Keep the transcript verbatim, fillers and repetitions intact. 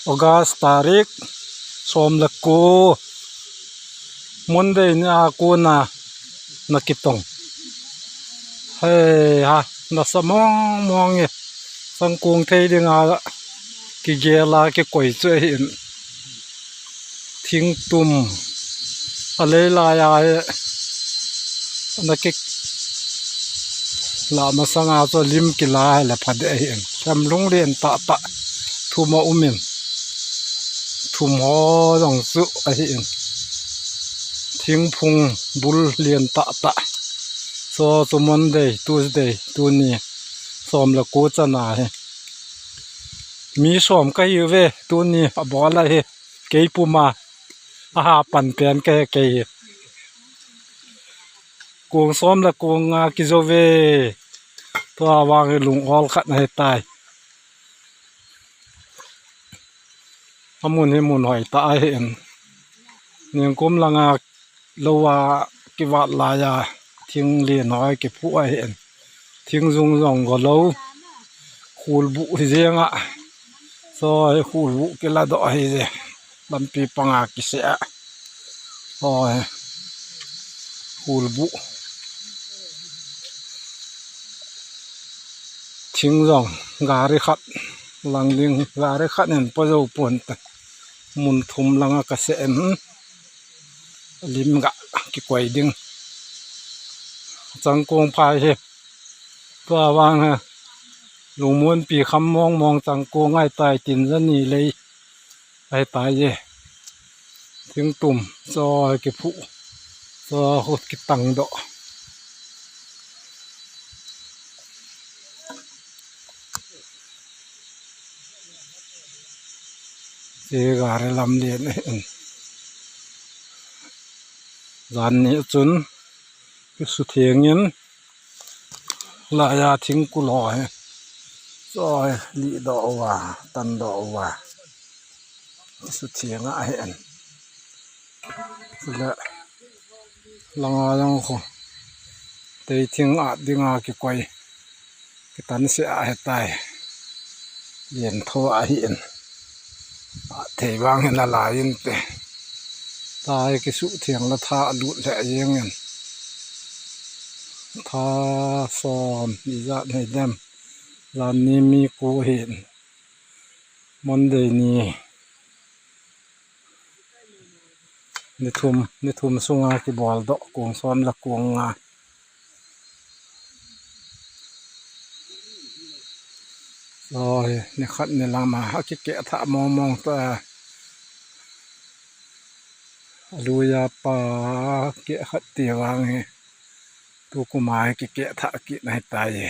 August tarik som le ko, Monday ni a kona na kitong. Hei ha, nasa mong mong e. Sangkong thei dinga kigel a kikoi chu ahin. Thingtum a lei lai a he na ki la masanga chu lim kila he le pha de ahin. Themlung lien tah tah thum a um in. Thum ho jong chu ahin. Thingphung bul lien tah tah. So chu Monday, Tuesday, tuni som le ko chana hi. Mi som kahi uve, tuni abol a hi. Kei puma, aha pan pen kahi kei hi. Kong som le kong nga kijo uve. Tua vang hi lung ol khat nahi tai. Amun hi mun hoi tah ahin. Ningkum langa lou a kivat lai a thing lien hoi kiphu ahin. Thing jung jong go lou. Khulbuh hi jeng a. So hi khulbuh kila doh hi je. Lampi panga kiseh a. Hoi. Khulbuh. Thing jong gari khat lang ding, gari khat in pa jou pon ta. Mun thum langa kaseh in lim ga kikoi ding. Changkong phai hi. Tua vang ha. Lungmonpi kham mong mong changkong ai tai tin jani lei. Ai tai je. Thingtum cho kiphu. Cho hut kitang doh. Che gari lam lien in. Jan ni chun kisutheng in. Laiya thingkul ho hi. Choi, lih doh uva, tan doh uva. Sutheng ahin. Chule, langa jong khu. Tei thing at dinga kikoi. Kitan se ahitai. Lien tho ahin. Athei vang hin alai inte. Tai kisutheng la tha alut lheh jeng in. Tha som ijat nei dem. Jan ni mi ko hin. Monday ni. Ni thum, ni thum sunga kibol doh kong som le kong nga. Oi, ni khat ni lama, akikeh thah mong mong ta. Aluiya pa keh khat ti vang hi. Tukuma hi kikeh thah kit nahi tai.